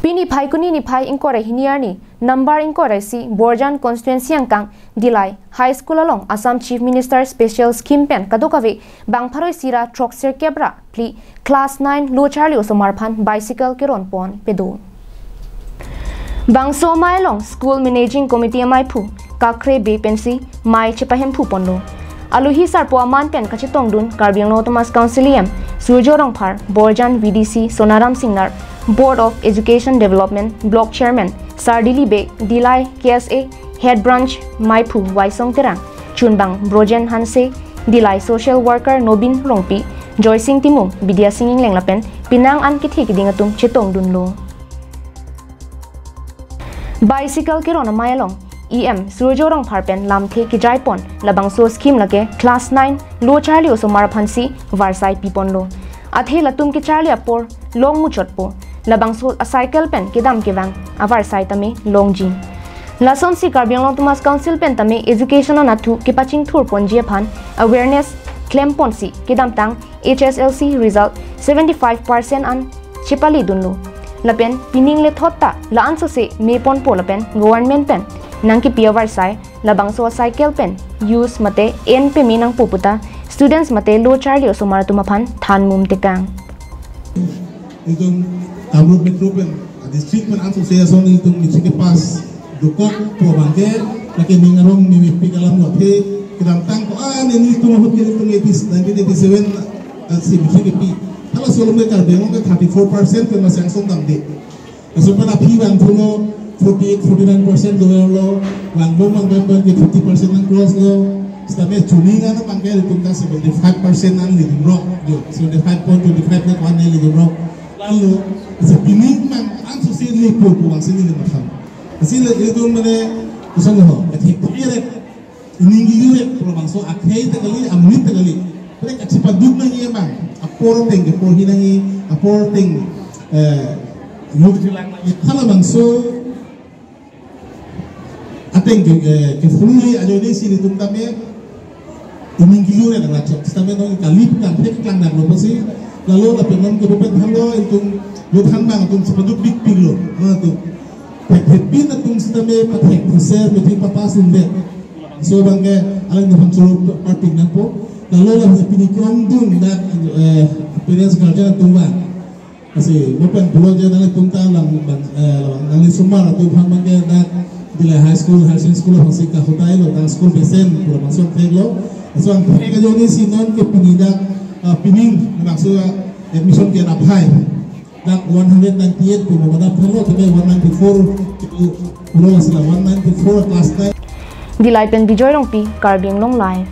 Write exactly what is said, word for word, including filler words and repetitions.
Pini Phaikuni niphai ingkoi ra hini arni, number ingkoi ra isi, Borjan constituency angkang, Dillai High School along Assam Chief Minister Special Scheme pen kadokave bang pharo isi ra throksi kep ra phli class nine lo charli osomar aphan bicycle keron pon pedo. Bangso amei along School Managing Committee ameiphu Kakre Bey pensi mei chepahemphu ponlo. Alohi sarpo aman pen kachetongdun Karbi Anglong Autonomous Council E M Surjya Rongphar, Borjan V D C Sonaram Singnar, Board of Education Development Block Chairman Sardili Bey, Dillai K S A Head Branch meiphu Waisong Terang, chunbang Brojen Hanse, Dillai social worker Nobin Rongpi, Joysing Timung, Bidya Sing Engleng lapen penang an kethe keding atum chetongdunlo. Bicycle keron amei along E M Surjya Rongphar pen lamthe kejai pon labangso scheme lake class nine lo charli osomar aphansi varsai piponlo. Athe latum kecharli apor long muchotpo. Labangso acycle pen kedam kevang avarsai tame longji. Lasonsi Karbi Anglong Autonomous Council pen tame education anatthu kepachingthur ponji aphan awareness klem ponsi kedamtang H S L C result seventy-five percent an chepaledunlo. Lapen pining lethot ta la-an sose me ponpo lapen government pen nangkepi avarsai labangso acycle pen use mate en peme nangpo puta students mate lo charli osomar atum aphan than mum tekang. Itum Kamrup Metro pen district pen an sose ason itum matric kepass dokokpo abangke, lake ning arong mimipik alam lo, athe kedamtang ko-an nelitum ahut ke itum eighty, nineteen eighty-seven, ah, si matric kepi. Halaso along ke Karbi Anglong ke thirty-four percent ke masang song damde. Laso pen aphi vangthulo, forty-eight, forty-nine percent doverlo, vangbom vangbom abangke fifty percent nang cross lo. Sitame chuning an abangke itum ta seventy-five percent nangledunrok, jo, seventy-five point twenty-five na ko-an nangledunrok. Lalo, isi pining mang an sose lepo pu vangsi neli matham. Isi le itum mane, koson ho, kathek thek re, ining kejut re, pu labangso akhei ta kali, amonit ta kali. Pre kachipaduk nangji abang, apor ateng keporhi nangji, apor ateng, eh, yuk jilang nangji. Halabangso ateng ke, eh, kepululi ajoine si itum tame ining kejut re nang rachok. Sitame non kali pu kangthek keklang nanglo pusi. Lalo lapen non ke bupet thanlo itum, yo than abang itum chipaduk bikpiklo. Nangtum thekthepin atum sitame pathek puser meeting papass undet. So abangke alang nangphan choro parpik nangpo. Lalo la pini kongdun dak, eh, parents guardian atum abang. Lasi mo pen pulo je nanglitum ta lang bang, eh, lang nangli osomar atum aphan abangke dak Dillai High School, Higher Secondary School aphansi kahotai lo, dak school besen pu labangso angthek lo. Laso angthek ajoine si non ke pini dak, ah, pining labangso admission ke-en aphai dak one hundred ninety-eight pu madam thanlo, tame one ninety-four pu, pulo, lasi la one ninety-four class nine. Dillai pen Bijoy Rongpi, Karbi Anglong Live.